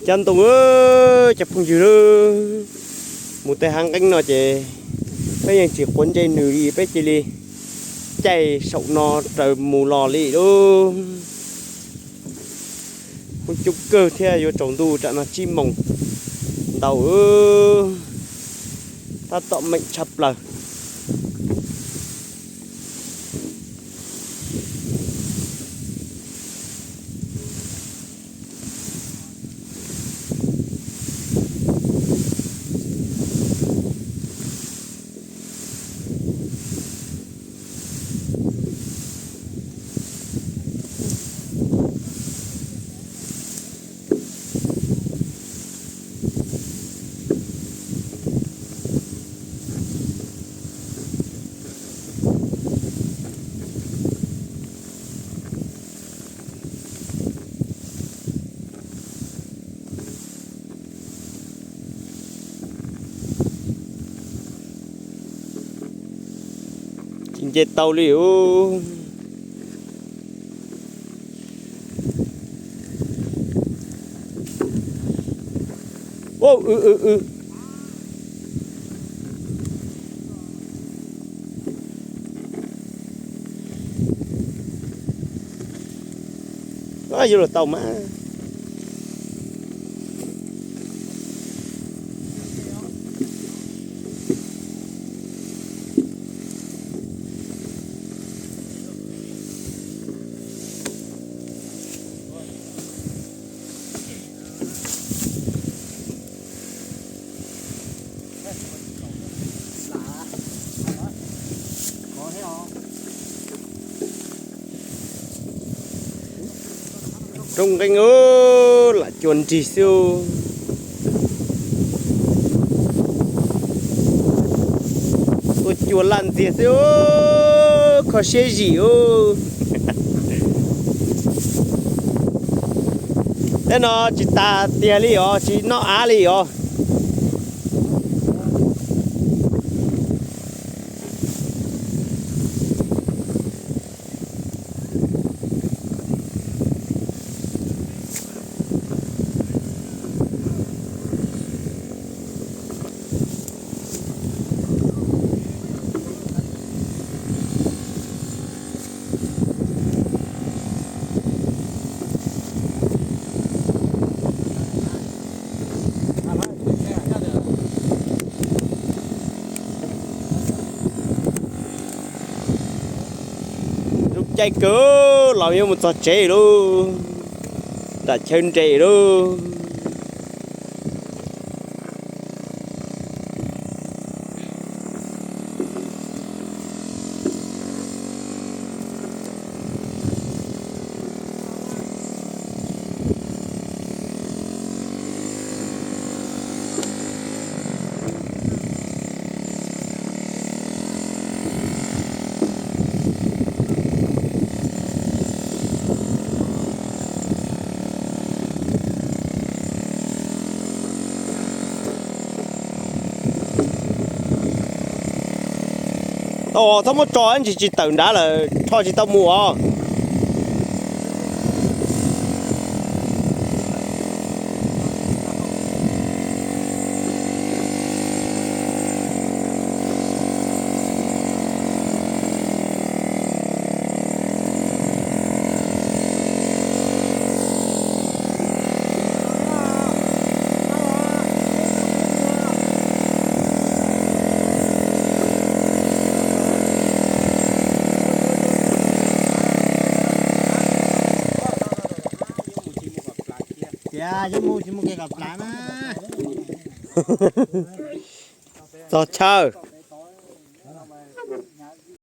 Cov ntoo, cov phooj ywg, mus tej hav nqeeb no ces peb yeej tsis quav ntsej nws li, peb cia li caij saum no raws mus los li lauj. Kuj coob kawg thiab, yuav tsaus ntuj tsam no tsib moos ntau, tab tom meem tshaj plaws. Tsis nce tau li os. Yuav luag tau mas. Roob nqeeb, lam cua nrig xwb. Tua cua laj ntxiag xwb, kho siab zim. Tej no tsis tas tiag li os, tsis noj av li os. Zoo caij kawg los yuav mus txog tsev lauj, nram chaw nres lauj. Txhob muab tso ntsis, tsis tawm nrad lawm rho tsis tau mus os. Txog chaw.